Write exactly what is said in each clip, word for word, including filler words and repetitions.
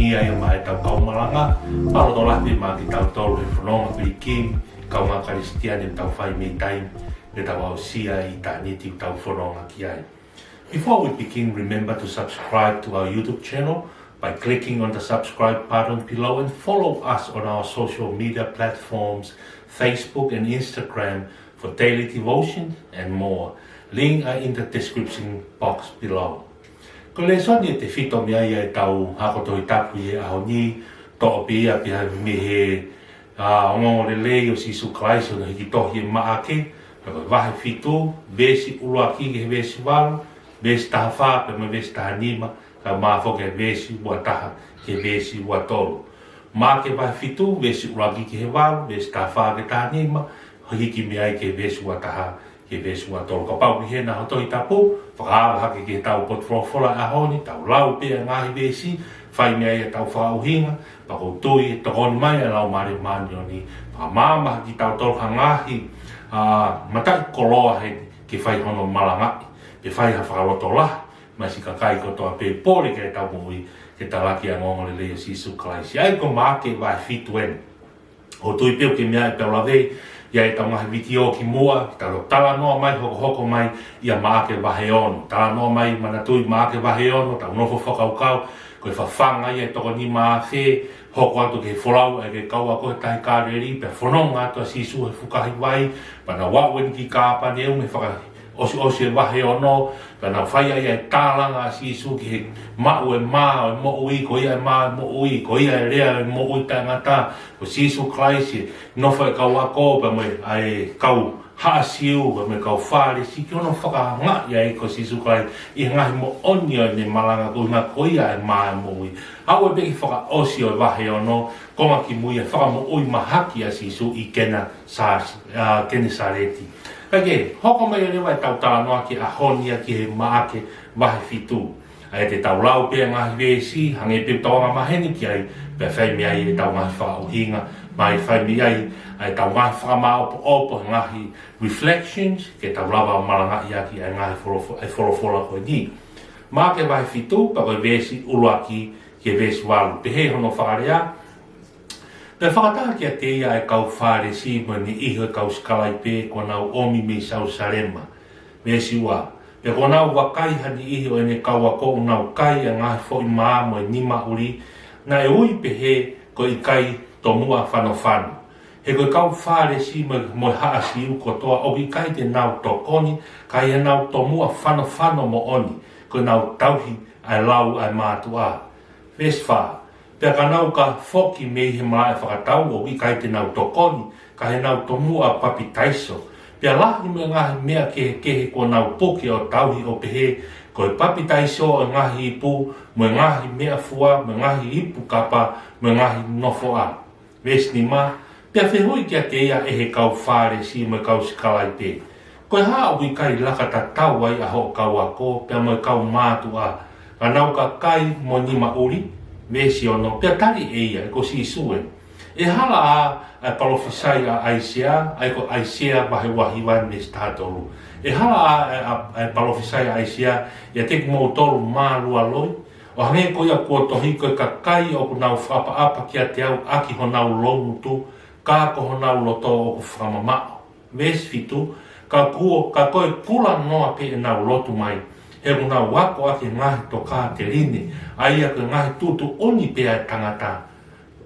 Ia ia maʻa ʻetau kau malanga, mālō tō lahi maʻa kitautolu he fononga pilikimi, kaungā Kalisitiane ʻoku tau fai mei taimi, ke tau aʻusia ʻa ʻitāniti ʻoku tau fononga ki ai. Before we begin, remember to subscribe to our YouTube channel by clicking on the subscribe button below and follow us on our social media platforms, Facebook and Instagram, for daily devotion and more. Link are in the description box below. Ko e lēsoni ʻe tefito mei ai ʻetau ako Tohi Tapu ʻi he ʻaho ni, toʻo pē ia pē mei he, ā, ongoongolelei ʻo Sīsū Kalaisi ʻi hono hiki tohi ʻe Maʻake, ko e vahe fitu, veesi ʻuluaki ki he veesi valu, veesi taha fā pea mo e veesi taha nima, kae ʻumaʻā foki e veesi ua taha ki he veesi ua tolu. Maʻake vahe fitu, veesi ʻuluaki ki he valu, veesi taha fā ki he taha nima, hiki mei ai ki he veesi ua taha ki he veesi ua tolu. Kapau ʻoku ʻi hena ho Tohi Tapu, fakaava hake ki heʻetau potu folofola ʻaho ni, tau lau pē ʻa e ngaahi veesi, fai mei ai ʻetau fakaʻuhinga, pea ʻoku ou tui ʻe tokoni mai ʻa e Laumālie Māʻoniʻoni, fakamaama kitautolu ha ngaahi, ā, mataʻikoloa heni ke fai hono malangaʻi, pe fai ha fakalotolahi, maʻa siʻi kakai kotoa pē pole ki heʻetau moʻui, ke talaki ʻa e ongoongolelei ʻo Sīsū Kalaisi. ʻA ia ko Maʻake vahe fitu eni. ʻOku ou tui pē ʻoku ke meaʻi pē ʻo lave, ʻi ai ʻetau ngaahi vitiō kimuʻa, tau talanoa mai, hokohoko mai, ʻia Maʻake vahe ono. Talanoa mai, manatuʻi Maʻake vahe ono, tau nofo fakakaukau, ko e fafanga ia ʻe toko nima afe, hoko atu ki he folau ʻa e kau ako he tahi Kāleli, pea fononga atu ʻa Sīsū he fukahi vai, pea nau aʻu eni ki Kāpaneume, faka- ʻosiʻosi e vahe ono, pea nau fai ai ʻa e tālanga ʻa Sīsū ki he maʻu e mā ʻo e moʻui, ko ia e mā ʻo e moʻui, ko ia e lea ʻo e moʻui taʻengata, ko Sīsū Kalaisi, nofo e kau ako, pea mo e, ʻa e kau haʻa Siu, pea mo e kau Fālesi, ki hono fakaangaʻi ai ko Sīsū Kalaisi, ʻi he ngaahi moʻoni ʻo ʻene malanga ko e ʻuhinga ko ia e mā ʻo e moʻui. Aʻu pē ki he fakaʻosi ʻo e vahe ono, konga kimui e fakamoʻui mahaki ʻa Sīsū ʻi Kena- Sa-, ā, Kenesaleti. Kae kehe, hoko mai leva ʻetau talanoa ki he ʻaho ni ʻa ki he Maʻake vahe fitu. ʻA ia te tau lau pē ʻa e ngaahi veesi, hangē pē ʻoku tau angamaheni ki ai, pea fai mei ai ʻetau ngaahi fakaʻuhinga, mo e fai mei ai ʻa ʻetau ngaahi fakamāʻopoʻopo, ngaahi reflections, ke tau lava ʻo malangaʻi ʻaki ʻa e ngaahi folofo-, ʻa e folofola ko eni. Maʻake vahe fitu, pea ko e veesi ʻuluaki ki he veesi valu. Pehē hono fakalea, Pea fakataha kiate ia ʻa e kau Fālesi mo e niʻihi ʻo e kau sikalaipe kuo nau ʻomi mei Selusalema. Veesi ua. Pea kuo nau vakai ha niʻihi ʻo ʻene kau ako ʻoku nau kai ʻa e ngaahi foʻi mā mo e nima ʻuli, naʻe ui pehē ko e ʻikai tomuʻa fanofano. He ko e kau Fālesi mo, mo e haʻa Siu kotoa ʻoku ʻikai te nau tokoni, ka ʻi heʻenau tomuʻa fanofano moʻoni, ko ʻenau tauhi ʻa e lau ʻa e mātuʻa. Veesi fā. Pea ka nau ka foki mei he malaʻe fakatau ʻoku ʻikai te nau tokoni, ka ʻi heʻenau tomuʻa papitaiso. Pea lahi mo e ngaahi meʻa kehekehe kuo nau puke ʻo tauhi ʻo pehē, ko e papitaiso ʻo e ngaahi ipu, mo e ngaahi meʻafua, mo e ngaahi ipu kapa, mo e ngaahi nofoʻa. Veesi nima. Pea fehuʻi kiate ia ʻe he kau Fālesi mo e kau sikalaipe, Ko e hā ʻoku ʻikai laka tatau ai ʻa hoʻo kau ako, pea mo e kau mātuʻa, ka nau ka kai mo nima ʻuli? Veesi ono. Pea tali ʻe ia, ʻe ko Sīsū ē, ʻE hala ʻa, ʻa e palōfisai ʻa ʻAisea, ʻa ia ko ʻAisea vahe ua hiva veesi taha tolu. ʻE hala ʻa, ʻa, ʻa, ʻa e palōfisai ʻa ʻAisea, ʻiate kimoutolu mālualoi, ʻo hangē ko ia kuo tohi, Ko e kakai ʻoku nau fakaʻapaʻapa kiate au ʻaki honau loungutu, ka ko honau loto ʻoku fakamamaʻo. Veesi fitu. Ka kuo, ka ko e kulanoa pē ʻenau lotu mai, he ʻoku nau ako ʻaki e ngaahi tokāteline, ʻa ia ko e ngaahi tuʻutuʻuni pē ʻa e tangata.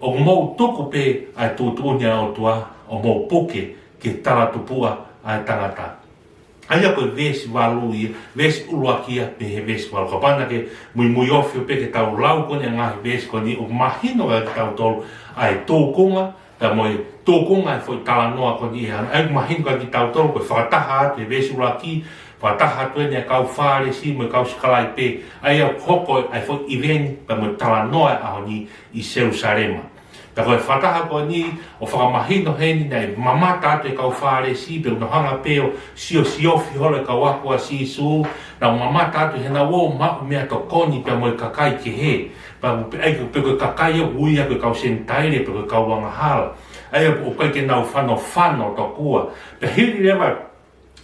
ʻOku mou tuku pē ʻa e tuʻutuʻuni ʻa e ʻOtua, ʻo mou puke ki he talatupuʻa ʻa e tangata. ʻA ia ko e veesi valu ia, veesi ʻuluaki ia, mei he veesi valu. Kapau naʻa ke muimui ofi pē ke tau lau ko eni ʻa e ngaahi veesi ko eni, ʻoku mahino kiate kitautolu ʻa e tūkunga, pea mo e tūkunga e foʻi talanoa ko eni ʻe hana. ʻA ia ʻoku mahino kiate kitautolu ko e fakataha atu e veesi ʻuluaki, fakataha atu eni e kau Fālesi mo e kau sikalaipe, ʻa ia ʻoku hoko ai e foʻi ʻiveni, pea mo e talanoa e ʻaho ni ʻi Selusalema. Pea ko e fakataha ko eni ʻoku fakamahino heni naʻe mamata atu e kau Fālesi, pea ʻoku nau hanga pē ʻo siosiofi holo e kau ako ʻa Sīsū, nau mamata atu heʻenau ō ʻo maʻu meʻatokoni pea mo e kakai kehe. Pea ʻoku pehē ai ko e, pe ko e kakai ʻoku ui ia ko e kau Senitaile, pe ko e kau angahala. ʻA ia ʻoku ʻikai ke nau fanofano tokua. Pea hili leva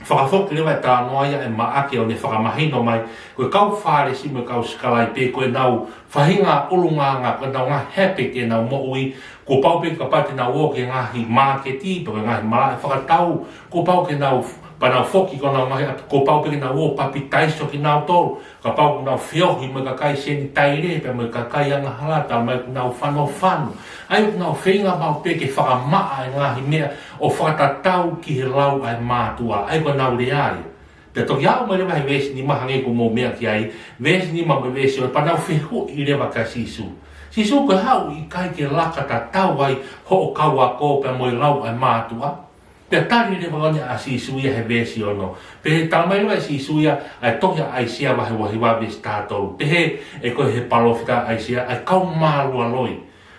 fakafoki leva e talanoa ia ʻa Maʻake ʻo ne fakamahino mai, ko e kau Fālesi mo e kau sikalaipe, ko ʻenau faʻahinga ʻulungaanga, ko ʻenau ngaahi habit ʻenau moʻui, kuo pau pē kapau te nau ō ki he ngaahi māketi, pe ko e ngaahi malaʻe fakatau, kuo pau ke nau, pea nau foki ki honau ngaahi ʻapi, kuo pau pē ke nau ō ʻo papitaiso kinautolu, kapau ʻoku nau feohi mo e kakai Senitaile, pea mo e kakai angahala, talamai ʻoku nau fanofano. ʻA ia ʻoku nau feinga maʻu pē ke fakamaʻa e ngaahi meʻa ʻo fakatatau ki he lau ʻa e mātuʻa, ʻa ia ko ʻenau lea ia. Pea toki aʻu mai leva he veesi nima hangē ko ʻemau meʻa ki ai, veesi nima mo e veesi ono, pea nau fehuʻi leva kia Sīsū. Sīsū, ko e hā ʻoku ʻikai ke laka tatau ai hoʻo kau ako pea mo e lau ʻa e mātuʻa? Pea tali leva ko eni ʻa Sīsū ia he veesi ono. Pea talamai leva ʻe Sīsū ia ʻa e tohi ʻa ʻAisea vahe uahiva veesi tahatolu. Pehē ʻe, ko e palōfita ʻa ʻAisea, ʻa e kau mālualoi.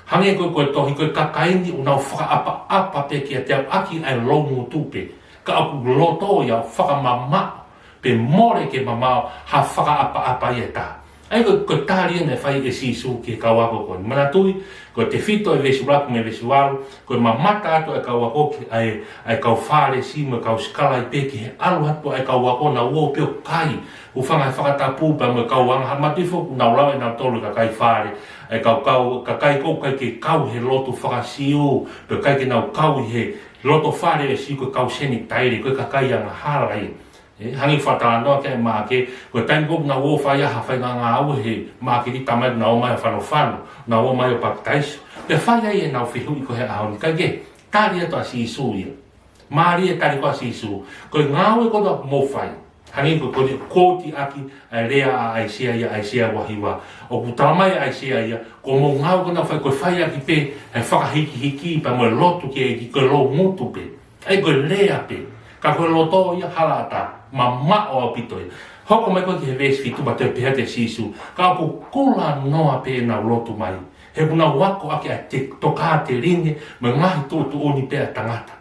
Hangē ko e, ko e tohi, ko e kakai ni ʻoku nau fakaʻapaʻapa pē kiate au ʻaki ʻa e loungutu pē. Ka ʻoku loto ia ʻo fakamamaʻo, pe mole ke mamaʻo ha fakaʻapaʻapa ia ʻe taha. ʻA ia ko e, ko e tali ia naʻe fai ʻe Sīsū ki he kau ako ko eni. Manatuʻi, ko e tefito e veesi ʻuluaki mo e veesi valu, ko e mamata atu ʻa e kau ako ki ai, ʻa e kau Fālesi mo e kau sikalaipe ki he ʻalu atu ʻa e kau ako ʻo nau ō pē ʻo kai, hūfanga he fakatapu pea mo e kau angahala, manatuʻi foki ʻoku nau lau ʻe nautolu e kakai fale, ʻa e kau, kau, kakai ʻoku ʻikai ke kau he lotu faka-Siu, pe ʻikai ke nau kau ʻi he loto fale ʻo e Siu, ko e kau Senitaile, ko e kakai angahala ia. ʻE, hangē ko e fakatalanoa ko ē ʻa Maʻake, ko e taimi ko ē ʻoku nau ō ʻo fai ai ha faʻahinga ngāue he māketi, talamai ʻoku nau ō mai ʻo fanofano, nau ō mai ʻo papitaiso. Pea fai ai ʻenau fehuʻi ko ē he ʻaho ni, kae kehe, tali atu ʻa Sīsū ia. Mālie e tali ko ē ʻa Sīsū. Ko e ngāue ko ena ʻoku mou fai, hangē ko e, ko eni ʻoku kouti ʻaki ʻa e lea ʻa ʻAisea ia, ʻAisea uahiva. ʻOku talamai ʻe ʻAisea ia, ko hoʻomou ngāue ko ena ʻoku fai, ko e fai ʻaki pē ʻa e fakahikihiki pea mo e lotu ki he ʻEiki, ko e loungutu pē. ʻA ia ko e lea pē, ka ko e loto ia halaʻatā, mamaʻo ʻaupito ia. Hoko mai ko ē ki he veesi fitu, pea toe pehē atu ʻe Sīsū, ka ʻoku kulanoa pē ʻenau lotu mai, he ʻoku nau ako ʻaki ʻa e te-, tokāteline mo e ngaahi tuʻutuʻuni pē ʻa e tangata.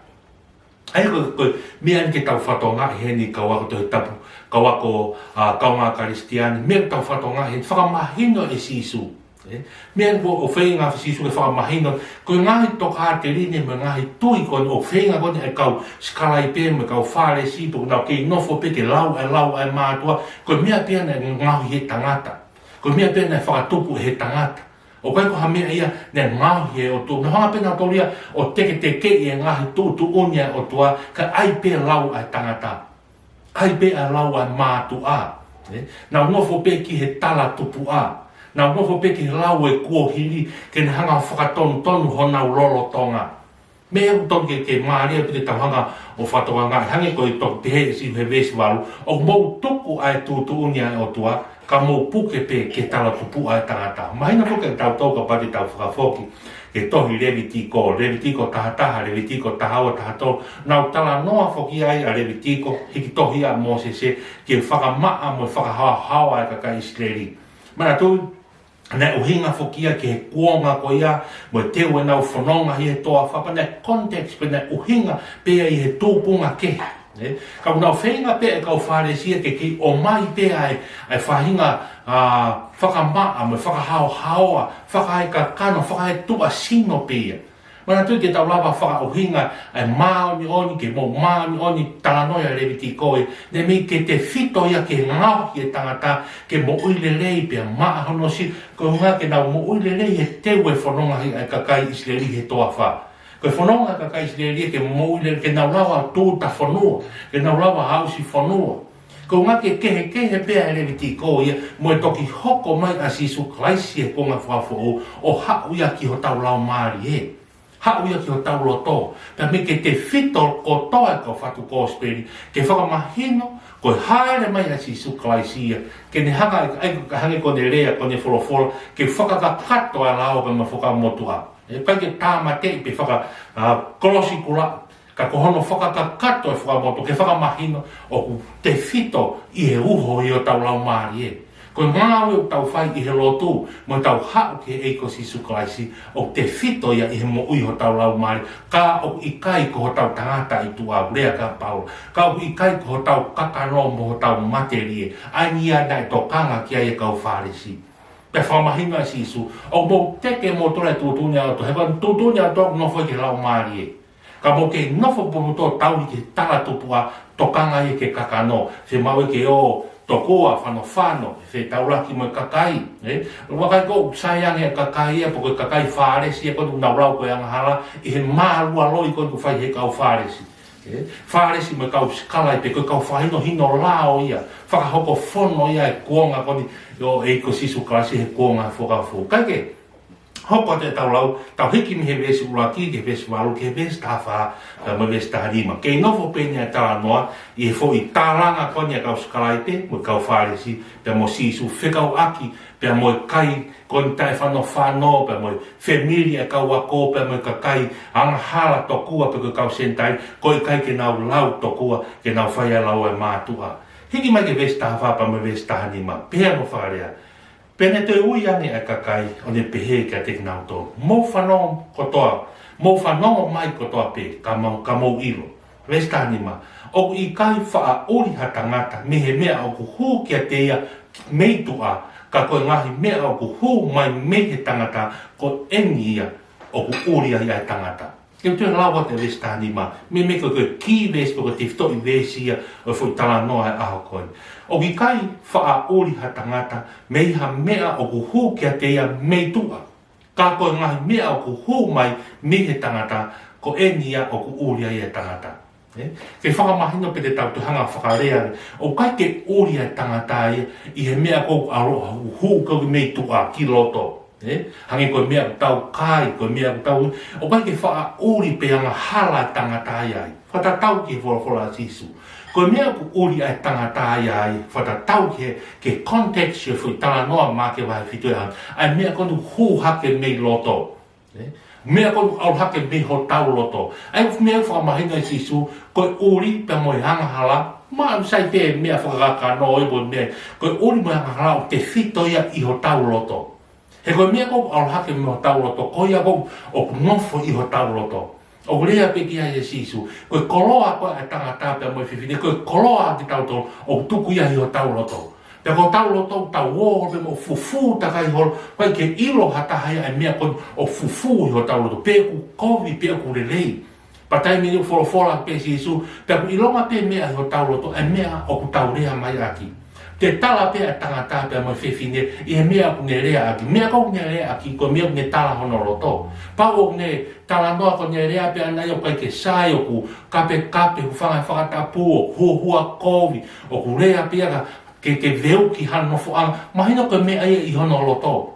ʻA ia ko e, ko e meʻa eni ke tau fakatokangaʻi heni kau ako Tohi Tapu, kau ako, ʻa, kaungā Kalisitiane, meʻa ke tau fakatokangaʻi heni, fakamahino ʻe Sīsū. ʻE, meʻa eni ʻoku feinga ʻa Sīsū ke fakamahino, ko e ngaahi tokāteline mo e ngaahi tui ko eni ʻoku feinga ko eni ʻa e kau sikalaipe mo e kau Fālesi, pe ʻoku nau kei nofo pē ke lau ʻa e lau ʻa e mātuʻa, ko e meʻa pē ia naʻe ngaohi ʻe he tangata. Ko e meʻa pē ia naʻe fakatupu ʻe he tangata. ʻOku ʻikai ko ha meʻa ia naʻe ngaohi ʻe he ʻOtua. Nau hanga pē nautolu ia ʻo teketekeʻi e ngaahi tuʻutuʻuni ʻa e ʻOtua, kae ʻai pē lau ʻa e tangata. ʻAi pē ʻa e lau ʻa e mātuʻa. ʻE? Nau nofo pē ki he talatupuʻa. Nau nofo pē ki he lau ʻa e kuohili, ke ne hanga ʻo fakatonutonu honau lolotonga. Meʻa ʻoku totonu ke, ke mālie pē ke tau hanga ʻo fakatokangaʻi, hangē ko e toki pehē ʻe Sīsū he veesi valu, ʻoku mou tuku ʻa e tuʻutuʻuni ʻa e ʻOtua, ka mou puke pē ki he talatupuʻa ʻa e tangata. Mahino foki kiate kitautolu kapau te tau fakafoki ki he tohi Levitiko, Levitiko taha taha, Levitiko taha ua, taha tolu, nau talanoa foki ai ʻa Levitiko, hiki tohi ʻa Mōsese, ki he fakamaʻa mo e fakahaohaoa ʻa e kakai ʻIsileli. Manatuʻi, naʻe ʻuhinga foki ia ki he kuonga ko ia, mo e teu ʻenau fononga ʻi he toafa, pea naʻe context pē, naʻe ʻuhinga pē ia ʻi he tūkunga kehe. ʻE? Ka ʻoku nau feinga pē ʻa e kau Fālesi ia ke kei ʻomai pē ʻa e, ʻa e faʻahinga, ʻa, fakamaʻa mo e fakahaohaoa, fakaekakano, fakaetuʻasino pē ia. Manatuʻi ke tau lava fakaʻuhinga ʻa e māʻoniʻoni, ke mou māʻoniʻoni, talanoa ʻa Levitiko ē, naʻe mei ke tefito ia ke ngaohi e tangata ke moʻui lelei pea maʻa hono Siu, koeʻuhi ke nau moʻui lelei he teu e fononga ʻa e kakai ʻIsileli he toafa. Ko e fononga ʻa e kakai ʻIsileli ke moʻui lelei, ke nau lava ʻo tūtafonua, ke nau lava ʻo aʻusifonua. Koeʻuhi ke kehekehe pē ʻa Levitiko ia mo e toki hoko mai ʻa Sīsū Kalaisi he kuonga fakafoʻou ʻo haʻu ia ki hotau laumālie. Haʻu ia ki hotau loto. Pea mei ke tefito kotoa e kau fatu kosipeli ke fakamahino ko e hāʻele mai ʻa Sīsū Kalaisi ia, ke ne hanga, ʻa ia, hangē ko ʻene lea, ko ʻene folofola, ke fakakakato ʻa e lao pea mo e Fuakava Motuʻa. ʻE ʻikai ke tāmateʻi pe faka, ʻa, kolosi kula, ka ko hono fakakakato e Fuakava Motuʻa, ke fakamahino ʻoku tefito ʻi he uho ʻi hotau laumālie. Ko e ngāue ʻoku tau fai ʻi he lotu, mo tau haʻu ki he ʻEiki ko Sīsū Kalaisi, ʻoku tefito ia ʻi he moʻui hotau laumālie, ka ʻoku ʻikai ko hotau tangata ʻi tuʻa, lea ʻa Paula, ka ʻoku ʻikai ko hotau kakano mo hotau matelie, ʻa ia naʻe tokanga ki ai e kau Fālesi. Pea fakamahino ʻe Sīsū, ʻoku mou teke moutolu e tuʻutuʻuni ʻa e ʻOtua, he ko e tuʻutuʻuni ʻa e ʻOtua ʻoku nofo ʻi he laumālie. Ka mou kei nofo pē moutolu ʻo tauhi ki he talatupuʻa, tokanga ia ki he kakano. Fiemaʻu ke ō tokua, fanofano, fetaulaki mo e kakai, ē? Vakai ʻoku sai ange e kakai ia, pe ko e kakai Fālesi ia ko ē ʻoku nau lau ko e angahala, ʻi he mālualoi ko ē ʻoku fai ʻe he kau Fālesi. Ē? Fālesi mo e kau sikalaipe, ko e kau fakahinohino lao ia, fakahoko fono ia e kuonga ko eni ʻo e ʻEiki ko Sīsū Kalaisi he kuonga Fuakava Foʻou. Kae kehe, hoko atu ʻetau lau, tau hiki mei he veesi ʻuluaki ki he veesi valu, ki he veesi taha fā, pea mo e veesi taha nima. Kei nofo pē eni ʻa e talanoa ʻi he foʻi tālanga ko eni ʻa e kau sikalaipe mo e kau Fālesi, pea mo Sīsū fekauʻaki pea mo e kai ko eni taʻefanofano, pea mo e fāmili ʻa e kau ako, pea mo e kakai angahala tokua pe ko e kau Senitaile, ko e ʻikai ke nau lau tokua, ke nau fai ʻa e lau ʻa e mātuʻa. Hiki mai ki he veesi taha fā pea mo e veesi taha nima, pehē hono fakalea: Pea ne toe ui ange ʻa e kakai, ʻo ne pehē kiate kinautolu, Mou fanongo kotoa, mou fanongo mai kotoa pē, ka mou, ka mou ʻilo. Veesi taha nima: ʻOku ʻikai faʻa ʻuli ha tangata mei he meʻa ʻoku hū kiate ia mei tuʻa, ka ko e ngaahi meʻa ʻoku hū mai mei he tangata, ko eni ia ʻoku ʻuli ai ʻa e tangata. Ke u toe lau atu e veesi taha nima, meimei ko e, ko e key verse, ko e tefitoʻi veesi ia ʻo e foʻi talanoa ʻa e ʻaho ko eni. ʻOku ʻikai faʻa ʻuli ha tangata mei ha meʻa ʻoku hū kiate ia mei tuʻa, ka ko e ngaahi meʻa ʻoku hū mai mei he tangata, ko eni ia ʻoku ʻuli ai e tangata. Ē? Ke fakamahino pē te tau toe hanga ʻo fakalea, ʻoku ʻikai ke ʻuli ʻa e tangata ia ʻi he meʻa ʻoku ʻalu ʻo hū, hū ko ē mei tuʻa ki loto. Ē? Hangē ko e meʻa ʻoku tau kai, ko e meʻa ʻoku tau, ʻoku ʻikai ke faʻa ʻuli pe angahala e tangata ia ai. Fakatatau ki he folofola ʻa Sīsū. Ko e meʻa ʻoku ʻuli ʻa e tangata ia ai, fakatatau ki he, ki he context ʻo e foʻi talanoa Maʻake vahe fitu ē, ʻa e meʻa ko eni ʻoku hū hake mei loto. Ē? Meʻa ko eni ʻalu hake mei hotau loto. ʻA ia ko e meʻa ʻoku fakamahino ʻe Sīsū, ko e ʻuli pea mo e angahala, maʻu sai pē meʻa fakakakano ē mo e meʻa, ko e ʻuli mo e angahala ʻoku tefito ia ʻi hotau loto. He ko e meʻa ko ē ʻoku ʻalu hake mei hotau loto, ko ia ko ē ʻoku nofo ʻi hotau loto. ʻOku lea pē ki ai ʻa Sīsū, ko e koloa ko ē ʻa e tangata pea mo e fefine, ko e koloa kitautolu ʻoku tuku ia ʻi hotau loto. Pea ko hotau loto ʻoku tau ō pē mo fufū takai holo, ʻikai ke ʻilo ha taha ia ʻa e meʻa ko eni ʻoku fufū ʻi hotau loto, pe ʻoku kovi, pe ʻoku lelei. Pea taimi ni ʻoku folofola pē ʻa Sīsū, pea ʻoku ʻilonga pē meʻa ʻi hotau loto, ʻa e meʻa ʻoku tau lea mai ʻaki. Te tala pē ʻa e tangata pea mo e fefine ʻi he meʻa ʻoku ne lea ʻaki. Meʻa ko ē ʻoku ne lea ʻaki, ko e meʻa ʻoku ne tala hono loto. Pau ʻoku ne talanoa ko ʻene lea pē ʻana ia ʻoku ʻikai ke sai, ʻoku kapekape, hūfanga he fakatapu, ʻoku huohua kovi, ʻoku lea pē ia ke, ke veuki hano nofoʻanga. Mahino ko e meʻa ia ʻi hono loto.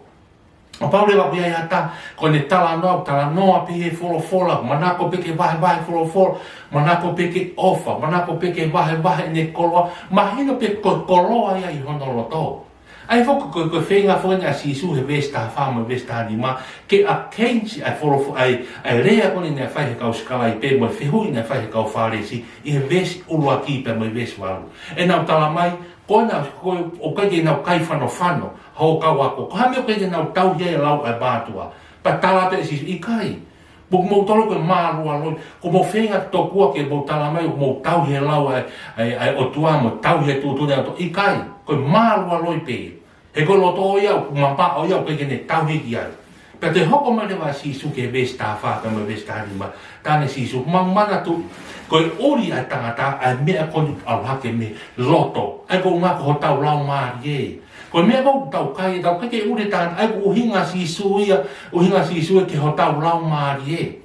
ʻO pau leva ko ia ʻi ha taha, ko ʻene talanoa, talanoa pē he folofola, manako pē ke vahevahe folofola, manako pē ke ʻofa, manako pē ke vahevahe ʻene koloa, mahino pē ko e koloa ia ʻi hono loto. ʻA ia foki ko e, ko e feinga foki eni ʻa Sīsū he veesi taha fā mo e veesi taha nima, ke against ʻa e folofo-, ʻa e, ʻa e lea ko eni naʻe fai ʻe he kau sikalaipe mo e fehuʻi naʻe fai ʻe he kau Fālesi, ʻi he veesi ʻuluaki pea mo e veesi valu. ʻEnau tala mai, ko ʻenau, ko e, ʻoku ʻikai ke nau kai fanofano, hoʻo kau ako. Ko e hā e meʻa ʻoku ʻikai ke nau tauhi ai e lau ʻa e mātuʻa? Pea tala atu ʻe Sīsū, ʻikai. Mo kimoutolu ko e mālualoi, ʻoku mou feinga tokua ke mou tala mai ʻoku mou tauhi e lau ʻa e, ʻa e, ʻa e ʻOtua mo tauhi e tuʻutuʻuni ʻa e ʻOtua, ʻikai, ko e mālualoi pē. He ko e loto ia ʻoku mamaʻo ia ʻoku ʻikai ke ne tauhi ki ai. Pea toe hoko mai leva ʻa Sīsū ki he veesi taha fā pea mo e veesi taha nima, tala ange ʻe Sīsū, mou manatuʻi, ko e ʻuli ʻa e tangata ʻa e meʻa ko eni ʻalu hake mei loto, ʻa ia ko e ʻuhinga ko hotau laumālie. Ko e meʻa ko ē ʻoku tau kai, tau kai ke ʻuli e tangata, ʻa ia ko e ʻuhinga ʻa Sīsū ia, ʻuhinga ʻa Sīsū ia ki hotau laumālie.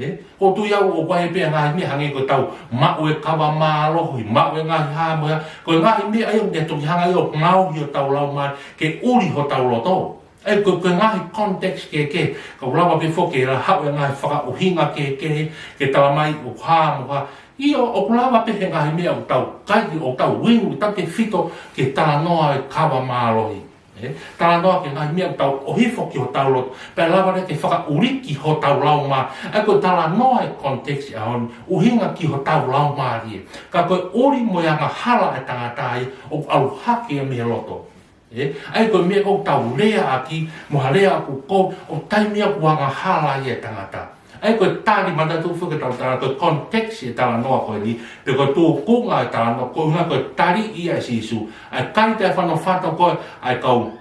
Ē? ʻOku ou tui au ʻoku ʻi ai pē ngaahi meʻa hangē ko ʻetau maʻu e kava mālohi, maʻu e ngaahi hā mo e hā, ko e ngaahi meʻa ia ʻoku ne toki hanga ia ʻo ngaohi hotau laumālie, ke ʻuli hotau loto. ʻA ia ko, ko e ngaahi context kehekehe, ka ʻoku lava pē foki ke la haʻu e ngaahi fakaʻuhinga kehekehe, ke tala mai ʻoku hā mo hā. ʻIo, ʻoku lava pē he ngaahi meʻa ʻoku tau kai, ʻoku tau inu, tau tefito ki he talanoa e kava mālohi. Ē, talanoa ki he ngaahi meʻa ʻoku tau ʻohifo ki hotau loto, pea lava leva ke fakaʻuliʻi hotau laumālie. ʻA ia ko e talanoa e context ʻo e ʻaho ni, ʻuhinga ki hotau laumālie. Ka ko e ʻuli mo e angahala e tangata ia ʻoku ʻalu hake ia mei he loto. Ē, ʻa ia ko e meʻa ʻoku tau lea ʻaki, mo ha lea ʻoku ko, ʻo taimi ia ʻoku angahala ai e tangata. ʻA ia ko e tali, manatuʻi foki ʻetau tala, ko e context e talanoa ko eni, pe ko e tūkunga e talanoa, ko e ʻuhinga ko e tali ia ʻe Sīsū. ʻA e kai taʻefanofano ko ē ʻa e kau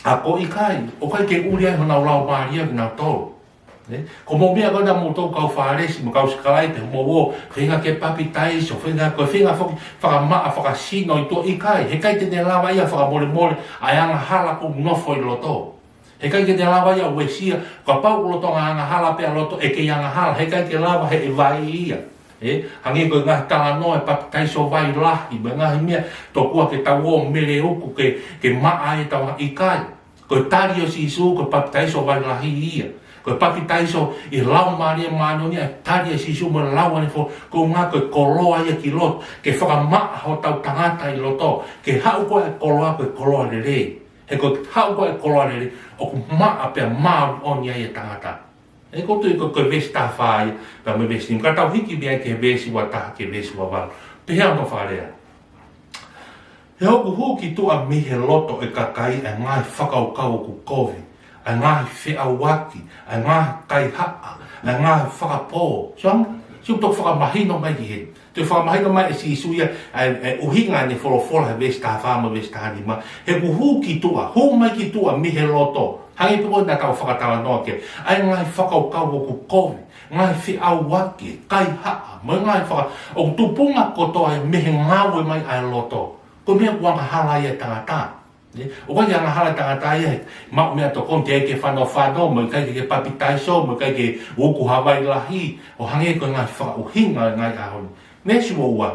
ako, ʻikai, ʻoku ʻikai ke ʻuli ai honau laumālie kinautolu. Ko hoʻomou meʻa ko ena moutolu kau Fālesi mo e kau sikalaipe, mou ō, feinga ke papitaiso, feinga ko e feinga foki fakamaʻa fakasino ʻi tuʻa, ʻikai, heʻikai te ne lava ia fakamolemole ʻa e angahala ʻoku nofo ʻi loto. Heʻikai ke ne lava ia uesia, kapau ʻoku lolotonga angahala pea loto ʻe kei angahala, heʻikai ke lava he ʻe vai ia. Ē, hangē ko e ngaahi talanoa e papitaiso vai lahi, mo e ngaahi meʻa, tokua ke tau ō mele uku ke, ke maʻa ʻetau, ʻikai. Ko e tali ʻo Sīsū, ko e papitaiso vai lahi ia. Ko e papitaiso ʻi he Laumālie Māʻoniʻoni, ʻa e tali ʻa Sīsū mo e lau ʻa e fo, ko e ʻuhinga ko e koloa ia ki loto, ke fakamaʻa hotau tangata ʻi loto, ke haʻu ko e koloa, ko e koloa lelei. He ko e haʻu ko e koloa lelei, ʻoku maʻa pea māʻoniʻoni ai e tangata. Ē, ʻoku ou tui ko, ko e veesi taha fā ia, pea mo e veesi nima. Ka tau hiki mei ai ki he veesi ua taha ki he veesi ua valu. Pehē hono fakalea: He ʻoku hū ki tuʻa mei he loto ʻo e kakai ʻa e ngaahi fakakaukau ʻoku kovi, ʻa e ngaahi feʻauaki, ʻa e ngaahi kaihaʻa, ʻa e ngaahi fakapō. Sio, sio, toki fakamahino mai ki he, toe fakamahino mai ʻe Sīsū ia ʻa e, ʻa e ʻuhinga ʻene folofola he veesi taha fā mo e veesi taha nima. He ʻoku hū ki tuʻa, hū mai ki tuʻa mei he loto. Hangē pē ko ena naʻa tau fakatalanoa ki ai. ʻA e ngaahi fakakaukau ʻoku kovi, ngaahi feʻauaki, kaihaʻa, mo e ngaahi faka-, ʻoku tupunga kotoa ia mei he ngāue mai ʻa e loto. Ko e meʻa ʻoku angahala ai e tangata. Ē, ʻoku ʻikai angahala e tangata ia he maʻu meʻatokoni, teʻeki ke fanofano, mo e ʻikai ke papitaiso, mo e ʻikai ke uku ha vai lahi, ʻo hangē ko e ngaahi fakaʻuhinga ʻo e ngaahi ʻaho ni. Veesi ua ua: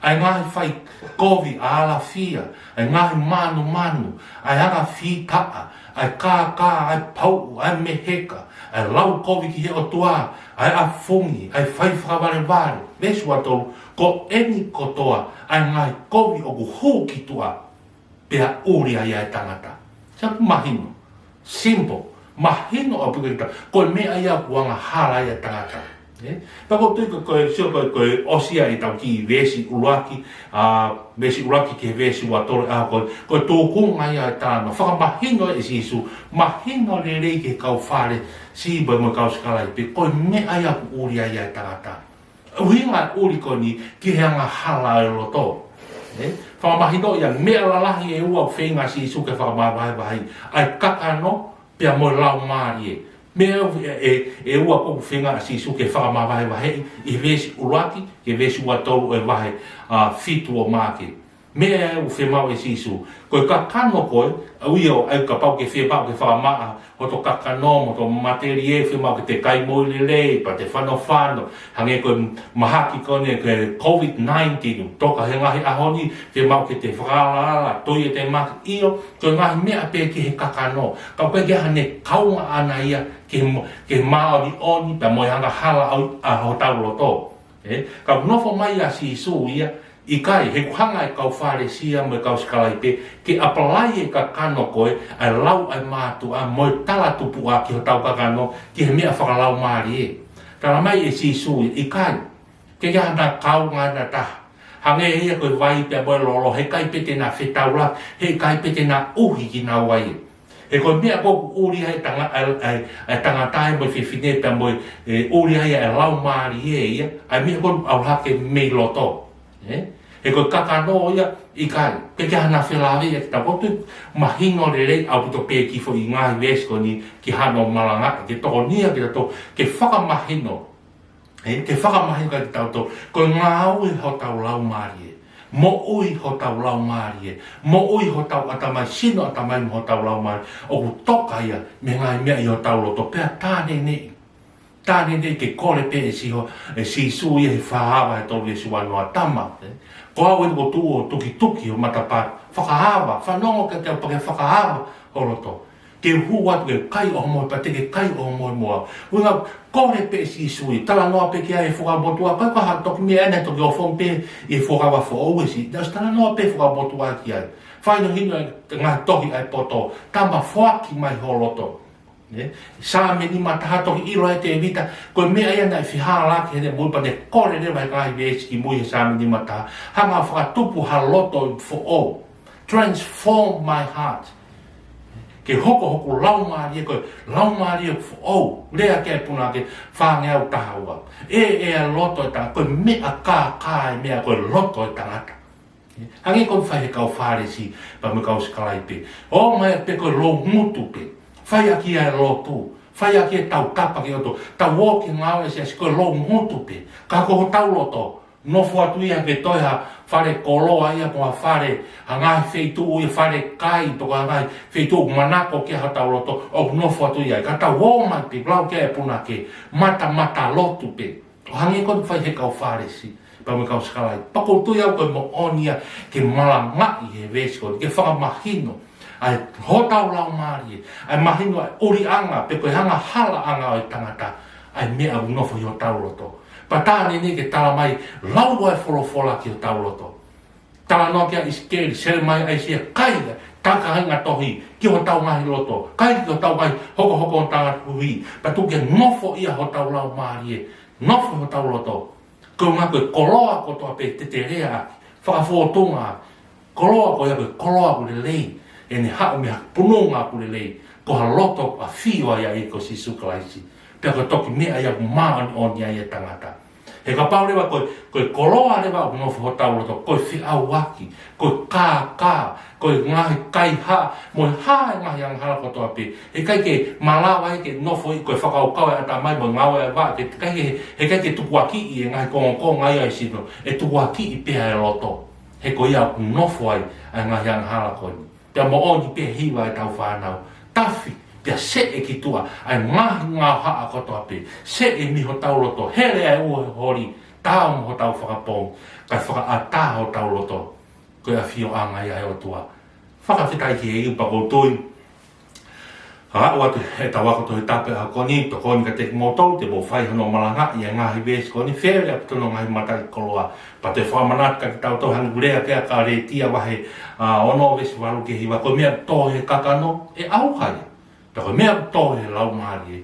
ʻA e ngaahi fai kovi ʻa e alafia, ʻa e ngaahi mānumanu, ʻa e anga fītaʻa, ʻa e kākā, ʻa e pauʻu, ʻa e meheka, ʻa e lau kovi ki he ʻOtua, ʻa e ʻafungi, ʻa e fai fakavalevale. Veesi ua tolu: Ko eni kotoa ʻa e ngaahi kovi ʻoku hū ki tuʻa, pea ʻuli ai ʻa e tangata. Sio, mahino. Simple. Mahino ʻaupito kiate kitautolu. Ko e meʻa ia ʻoku angahala ai e tangata. Ē? Pea ʻoku ou tui ko, ko e, sio, ko, ko e ʻosi ia ʻetau kiʻi veesi ʻuluaki, ʻa, veesi ʻuluaki ki he veesi ua tolu, ʻa, ko, ko e tuʻunga ia ʻo e talanoa. Fakamahino ʻe Sīsū, mahino lelei ki he kau Fālesi mo e kau sikalaipe, ko e meʻa ia ʻoku ʻuli ai ʻa e tangata. ʻUhinga ʻuli ko eni ki he angahala ʻo e loto. Ē? Fakamahino ia, meʻa lalahi ʻe ua ʻoku feinga ʻa Sīsū ke fakamavahevaheʻi: ʻa e kakano pea mo e laumālie. Meʻa ʻe, ʻe, ʻe ua ʻoku feinga ʻa Sīsū ke fakamavahevaheʻi ʻi he veesi ʻuluaki ki he veesi ua tolu ʻo e vahe, ʻa, fitu ʻo Maʻake. Meʻa ʻoku fiemaʻu ʻe Sīsū. Ko e kakano ko ē, ʻa ia ʻoku, ʻa ia kapau ʻoku ke fiemaʻu ke fakamaʻa hoto kakano mo hoto matelie, fiemaʻu ke te kai moʻui lelei, pea te fanofano. Hangē ko e mahaki ko eni ko e Covid nineteen, toka he ngaahi ʻaho ni, fiemaʻu ke te fakaalaala, tui e te maki, ʻio, ko e ngaahi meʻa pē ki he kakano. Ka ʻoku ʻikai ke ʻi ai haʻane kaunga ʻaʻana ia ki he mo-, ki he māʻoniʻoni, pea mo e angahala ʻo, ʻa hotau loto. Ē, ka ʻoku nofo mai ʻa Sīsū ia, ʻikai, he ʻoku hanga ʻe he kau Fālesi mo e kau sikalaipe ke apply e kakano ko ē, ʻa e lau ʻa e mātuʻa mo e talatupuʻa ki hotau kakano, ki he meʻa fakalaumālie. Talamai ʻe Sīsū ia, ʻikai, ʻikai ke ʻi ai haʻana kaunga ʻaʻana ʻe taha. Hangē ia ko e vai pea mo e lolo, heʻikai pē te na fetaulaki, heʻikai pē te na ʻuhi kinaua ia. He ko e meʻa ko ē ʻoku ʻuli ai e tanga-, ʻa e, ʻa e, ʻa e tangata mo e fefine pea mo e, ʻe, ʻuli ai e laumālie ia, ʻa e meʻa ko ē ʻoku ʻalu hake mei loto. Ē? He ko e kakano ia, ʻikai, ʻikai ke ʻi ai haʻana felāveʻi ia kiate kitautolu. Mahino lelei ʻaupito pē kiʻi foʻi ngaahi veesi ko eni ki hano malanga, ke tokoni ia kiate kitautolu, ke fakamahino. Ē, ke fakamahino kiate kitautolu, ko e ngāue hotau laumālie, moʻui hotau laumālie, moʻui hotau ʻatamai, sino ʻatamai mo hotau laumālie, ʻoku toka ia mei he ngaahi meʻa ʻi hotau loto, pea tā neneʻi. Tā neneʻi ke kole pē ʻe Sīsū, ʻe Sīsū ia he fakaava he tolu veesi ua noa, Tama, ē, ko au eni ʻoku ou tuʻu ʻo tukituki ho matapā, fakaava, fanongo kiate au pea ke fakaava ho loto. Ke u hū atu ke kai ʻo mohe, pea te ke kai ʻo mohe mo au. ʻUhinga, kole pē ʻe Sīsū ia, talanoa pē ki ai e Fuakava Motuʻa, ka ko ha toki meʻa ʻena toki ofo pē ʻi he Fuakava Foʻou ʻe Sīsū, naʻe ʻosi talanoa pē Fuakava Motuʻa ki ai. Fakahinohino e ngaahi tohi ʻa e poto, Tama, foaki mai ho loto. Ē? Saame nima taha, toki ʻilo ʻe Tēvita, ko e meʻa ia naʻe fehālaaki heʻene moʻui pea ne kole leva he ngaahi veesi kimui he Saame nima taha, hanga ʻo fakatupu ha loto foʻou. Transform my heart. Ke hoko hoku laumālie ko e laumālie foʻou. Lea ki ai e punake fāngeau taha ua. ʻE, ʻe ʻa e loto ʻo e tangata, ko e meʻa kākā e meʻa ko e loto ʻo e tangata. Hangē ko e fai he kau Fālesi pea mo e kau sikalaipe. ʻOmai pē ko e loungutu pē. Fai ʻaki ʻa e lotu. Fai ʻaki ʻetau tapa ki he ʻOtua, tau ō ki he ngāue ʻa e siasi ko e loungutu pē. Ka ko hotau loto, nofo atu ia ke toe ha fale koloa ia, ko ha fale, ha ngaahi feituʻu ia, fale kai, pe ko ha ngaahi feituʻu manako ki ai hotau loto, ʻoku nofo atu ia. Ka tau ō mai pē, lau ki ai e punake, matamata lotu pē. ʻO hangē ko ʻene fai he kau Fālesi, pea mo e kau sikalaipe. Pea ʻoku ou tui au ko e moʻoni ia ke malangaʻi he veesi ko eni, ke fakamahino ʻa e hotau laumālie, ʻa e mahino ʻa e ʻuliʻanga, pe ko e angahalaʻanga ʻo e tangata, ʻa e meʻa ʻoku nofo ʻi hotau loto. Pea tā ʻanenai ke tala mai, lau ʻa e folofola ki hotau loto. Talanoa ki ai ʻa ʻIsikeli, Selemaia, ʻAisea, kai ʻa e takainga tohi ki hotau ngaahi loto, kai ki hotau ngaahi hokohoko ʻo tangata kuhi, pea tuku ke nofo ia hotau laumālie, nofo hotau loto. Ko e ʻuhinga ko e koloa kotoa pē te te lea ʻaki, fakafōtunga, koloa ko ia ko e koloa ʻoku lelei, ʻene haʻu mei ha pununga ʻoku lelei, ko ha loto ʻoku ʻafio ai ʻa e ʻEiki ko Sīsū Kalaisi. Pea ko e toki meʻa ia ʻoku māʻoniʻoni ai e tangata. He kapau leva ko e, ko e koloa leva ʻoku nofo hotau loto, ko e feʻauaki, ko e kākā, ko e ngaahi kaihaʻa, mo e hā e ngaahi angahala kotoa pē. Heʻikai ke malava ia ke nofo ʻi he fakakaukau ʻa e ʻatamai mo e ngāue ʻa e vaʻa, ke, heʻikai ke, heʻikai ke tukuakiʻi e ngaahi kongokonga ia ʻo e sino, ʻe tukuakiʻi pē ʻa e loto. He ko ia ʻoku nofo ai ʻa e ngaahi angahala ko eni. Pea moʻoni pē hiva ʻetau fānau. Tafi, pea seʻe ki tuʻa ʻa e ngaahi ngaohaʻa kotoa pē. Seʻe mei hotau loto, hele ʻa e ua he holi, taau mo hotau fakapoongi, kae fakaʻatā hotau loto. Ko e ʻafioʻanga ia ʻa e ʻOtua. Fakafetaʻi ki he ʻEiki pea ʻoku ou tui, ʻa, ʻoatu ʻetau ako Tohi Tapu he ʻaho ko eni, tokoni kiate kimoutolu te mou fai hono malangaʻi ʻa e ngaahi veesi ko eni, fele ʻaupito hono ngaahi mataʻikoloa. Pea te fakamanatu kiate kitautolu hangē ko e lea ʻa e Kalētia vahe, ʻa, ono veesi valu ki he hiva, ko e meʻa ʻoku tō he kakano, ʻe ʻauha ia. Pea ko e meʻa ʻoku tō he laumālie,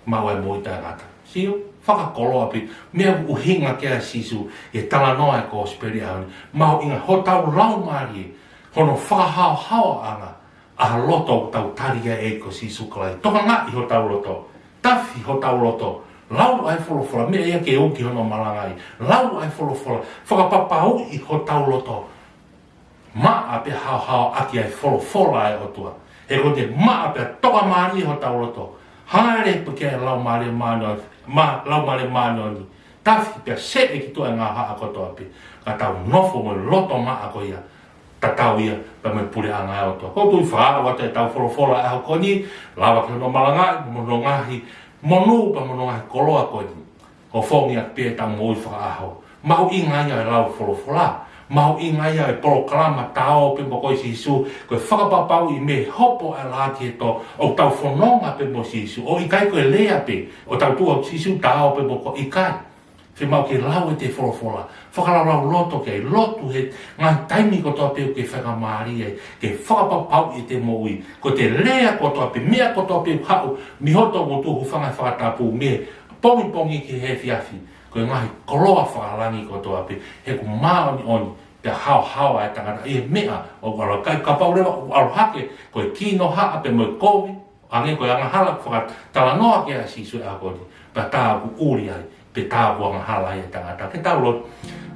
maʻu ai e moʻui taʻengata. Sio, fakakoloa pē, meʻa ʻoku ʻuhinga ki ai ʻa Sīsū ʻi he talanoa ʻa e kosipeli ʻaho ni. Mahuʻinga hotau laumālie, hono fakahaohaoaʻanga ʻa e loto ʻoku tau tali ai e ʻEiki ko Sīsū Kalaisi. Tokangaʻi hotau loto, tafi hotau loto, lau ʻa e folofola, meʻa ia ke ō ki hono malangaʻi, lau ʻa e folofola, fakapapauʻi hotau loto. Maʻa pea haohaoaʻaki ʻa e folofola ʻa e ʻOtua. He ko ʻene maʻa pea tokamālie hotau loto, hāʻele pē ki ai e Laumālie Māʻoniʻoni, ma, Laumālie Māʻoniʻoni, tafi pea seʻe ki tuʻa e ngaahi haʻa kotoa pē, ka tau nofo mo e loto maʻa ko ia, tatau ia pea mo e puleʻanga ʻo e ʻOtua. ʻOku ou tui fakaʻau atu ʻetau folofola he ʻaho ko eni, lava ke hono malangaʻi mo hono ngaahi monū pea mo hono ngaahi koloa ko eni. ʻO fakaʻofongi ʻaki pē ʻetau moʻui fakaʻaho. Mahuʻinga ia e lau folofola. Mahuʻinga ia e polokalama Ta Ō Pē Mo Koe Sīsū, ko e fakapapauʻi mei he hopo ʻa e laʻā ki he tō, ʻoku tau fononga pē mo Sīsū. ʻO ʻikai ko e lea pē, ʻo tau tuʻu ʻa Sīsū, ta ō pē mo koe, ʻikai. Fiemaʻu ke lau ʻete folofola, fakalaulauloto ki ai, lotu he ngaahi taimi kotoa pē ʻoku ke faingamālie ai ke fakapapauʻi ʻete moʻui. Ko ʻete lea kotoa pē, meʻa kotoa pē ʻoku haʻu mei hoto ngutu, hūfanga he fakatapu, mei he pongipongi ki he efiafi, ko e ngaahi koloa fakalangi kotoa pē, he ʻoku māʻoniʻoni pea haohaoa e tangata ʻi he meʻa ʻoku ʻalu, kae kapau leva ʻoku ʻalu hake ko e kinohaʻa pea mo e kovi, hangē ko e angahala ʻoku fakatalanoa ki ai ʻa Sīsū he ʻaho ko eni, pea tā ʻoku ʻuli ai, pe tā ʻoku angahala ai e tangata. Ke tau lotu.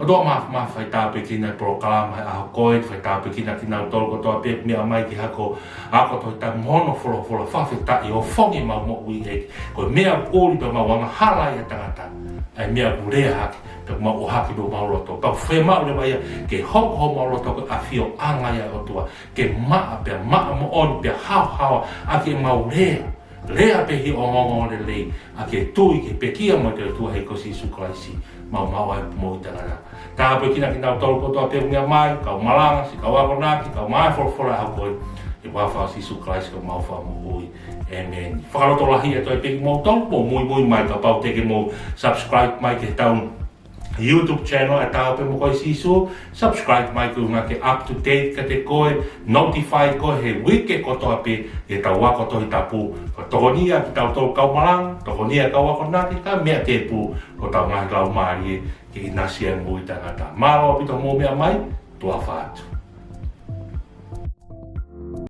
ʻOtua mā, mā, fai tāpuekina e polokalama he ʻaho ko eni, fai tāpuekina kinautolu kotoa pē ʻoku meʻa mai ki he ako, ako Tohi Tapu mo hono folofola, fakafetaʻi, ʻofongi ʻemau moʻui ʻEiki. Ko e meʻa ʻoku ʻuli pea mau angahala ai e tangata, ʻa e meʻa ʻoku lea hake, pea mau ʻohake pē homau loto. Pea fiemaʻu leva ia ke hoko homau loto ko e ʻafioʻanga ia ʻo e ʻOtua, ke maʻa pea maʻa moʻoni pea haohaoa ʻaki ʻemau lea. Lea pē ʻi he ongoongolelei, ʻaki e tui ki he pekia mo e toetuʻu ʻa e ʻEiki ko Sīsū Kalaisi, mau maʻu ai e moʻui taʻengata. Tāpuekina kinautolu kotoa pē ʻoku meʻa mai, kau malanga, siʻi kau akonaki, kau maʻu e folofola he ʻaho ko eni, ʻi he huafa ʻo Sīsū Kalaisi ko homau Fakamoʻui. ʻĒmeni. Fakalotolahi atu ai pē kimoutolu, mou muimui mai kapau te ke mou subscribe mai ki heʻetau YouTube channel ʻa e Ta Ō Pē Mo Koe Sīsū, subscribe mai ko e ʻuhinga ke up to date kiate koe, notify koe he uike kotoa pē ʻi heʻetau ako Tohi Tapu. Ko e tokoni ia kitautolu kau malanga, tokoni ia kau akonaki, kae meʻa tēpū hotau ngaahi laumālie ke ʻinasi ai e moʻui taʻengata. Mālō ʻaupito hoʻomou meʻa mai, tuʻa ʻofa atu.